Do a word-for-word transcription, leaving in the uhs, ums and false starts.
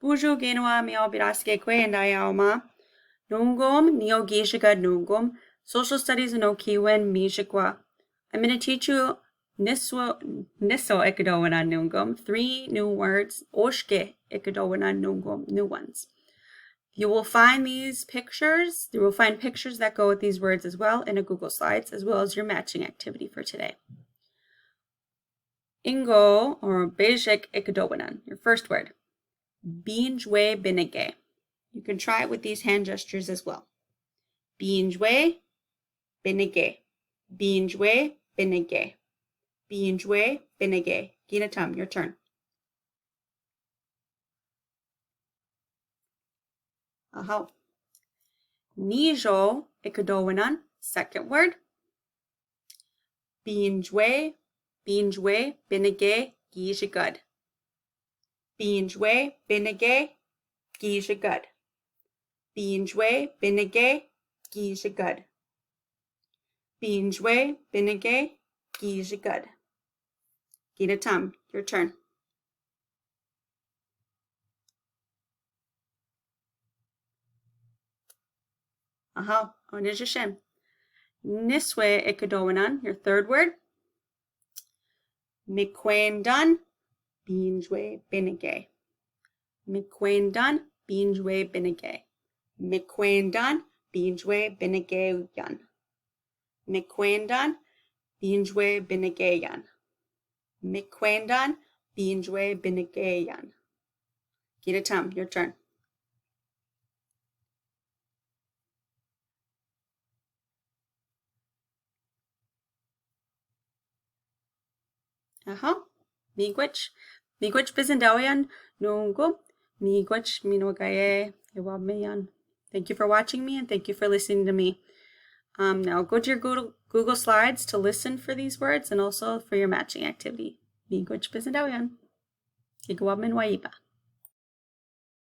Bonjour, Génois, mi aobirasike kwe and I aoma. Nonkom, ni o gisikad nonkom. Social studies no kiwen misikwa. I'm going to teach you niso, niso ikadowanan nonkom, three new words, oske ikadowanan nonkom, new ones. You will find these pictures, you will find pictures that go with these words as well in a Google Slides, as well as your matching activity for today. Ingo, or basic ikadowanan, your first word. Binjwe binige. You can try it with these hand gestures as well. Binjwe binige. Binjwe binige. Binjwe binige. Ginatam, your turn. Aha. Nijo ikadowanan, second word. Binjwe, binjwe binige gisikad. Binjwe binige gisikad. Binjwe binige gisikad. Binjwe binige gisikad. Ginatam, your turn. Aha, onejishem. Niswe ikadowanan, your third word. Mikwendan binjwe binige. Mikwendan binjwe binige. Mikwendan binjwe binige yan. Mikwendan binjwe binige yan. Mikwendan binjwe binige yan. Ginatam, your turn. Aha. Miigwech. Miigwech bizindawian nongo. Miigwech minogaye ewabmeyan. Thank you for watching me and thank you for listening to me. Um, now go to your Google, Google Slides to listen for these words and also for your matching activity. Miigwech bizindawian. Ika wabmen waiba.